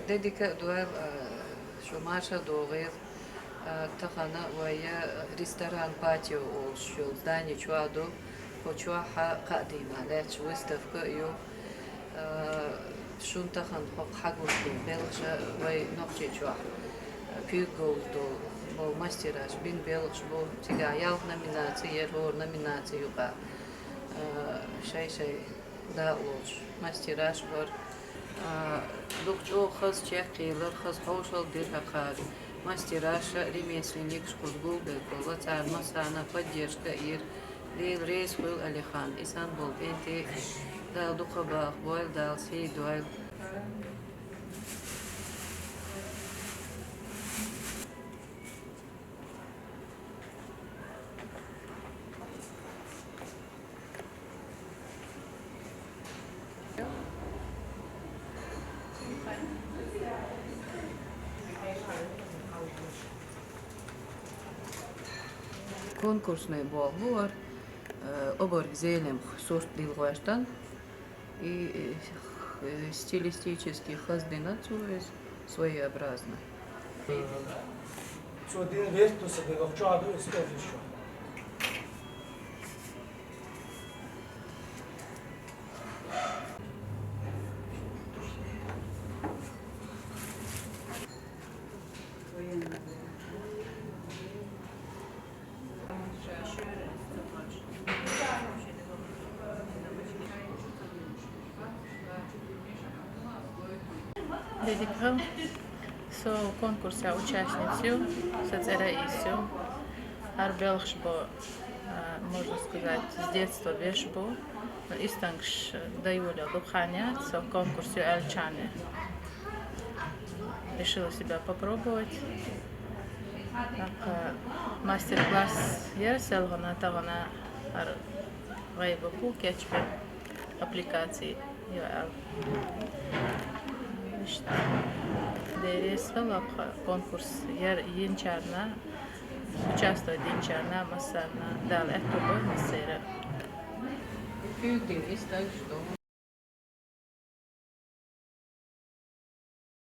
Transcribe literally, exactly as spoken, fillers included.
Де дика а дойла, а, шу марша догӀийла, а, тахан вай, а, ресторан «Патио» олуш йолу здани чохь а ду, кху чохь а кхаа дийнахь лаьтташ выставка а ю. А, шуна тахан хӀокху хьагуш долу белхаш а вай Нохчийчохь, а, куьйга говза долу, болу мастераш бина белхаш бу, цигахь ялх номинаци яра, хӀора номинаци юкъахь, а, шай-шай дакъа лоцуш мастераш бара. А, дукха чӀогӀа хаза чекхъелира, хаза хьошалла дира хӀокхара мастераша, ремесленникаш кхуза гулбелла. Цара массарна поддержка а йира. Дела реза хуьлда, Алихан, и санна болу кӀентий Дала дукха баха бойла, Дала сий дойла. Конкурсный болх бу хӀара, э, обарг зелем сурт лилгӀош дан. И, э, стилистически хаза дина цо иза, своеобразно. Цо дина верт ду сан дегӀ чохь ду иза офис чохь. Де дика, со конкурсан участница ю, сан цӀе Раиса ю. ХӀара белхаш бу, а, можно сказать, с детства беш бу. Но истангаш дӀайолаелла дукха хан яц, со конкурс ю аьллачарна. Решила себя попробовать. ТӀаккха мастер-класс яра селхана, тахана хӀара гӀайба бу кечбен аппликаци ю аьлла. Иштта. Дела реза хуьлда конкурс яр-, йинчарна, участвовать динчарна, массарна Дала аьтто бойла массеран. Куьйга дина, иза дагаш долу.